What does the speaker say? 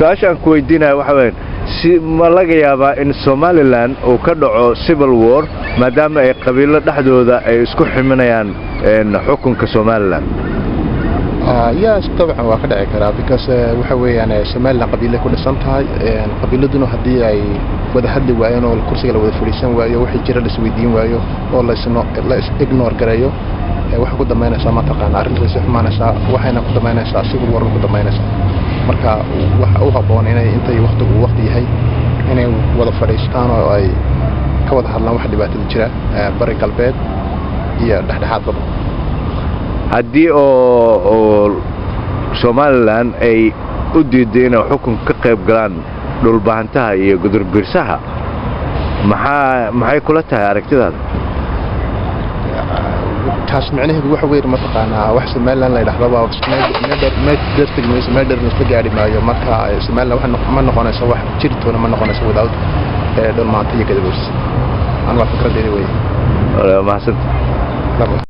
Su-aasha aan ku weydiinaya waxa weeyaan, si ma laga yaabaa in Somaliland uu ka dhaco civil war, maadaama ay qabiilo dhexdooda ay isku ximinayaan xukunka Somaliland? Yes, dabcan waa ka dhici karaa, because waxa weeyaan Somaliland qabiilay ku dhisan tahay. Qabiiladuna haddii ay wada hadli waayeen oo kursiga la wada fadhiisan waayo, wixii jira la isweydiin waayo oo la is ignore gareeyo, waxay ku dambaynaysaa, mataqaana, arrintu way sii xumaanaysaa, waxayna ku dambaynaysaa civil war bay ku dambaynaysaa. Marka waxa u habboon inay intay waqtigu waqti yahay inay wada fadhiistaan oo ay ka wada hadlaan waxa dhibaatada jira, bari, galbeed iyo dhexdhexaadbaba. Haddii oo Somaliland ay u diiday inay xukunka ka qayb galaan Dhulbahantaha iyo Gudurbiirsaha, maxay kula tahay aragtidaada? Taas micnaheedu waxa weyn, mataqaanaa, wax Somaliland la yidhaahdo waa meel dheer tegi mayso, meel dheer isla gaadhi maayo. Marka Somaliland wax ma noqonayso, wax jirtoona ma noqonayso without Dhulbahante iyo Gadabuursi. An waa fikradeyda weeye. Mahadsanta.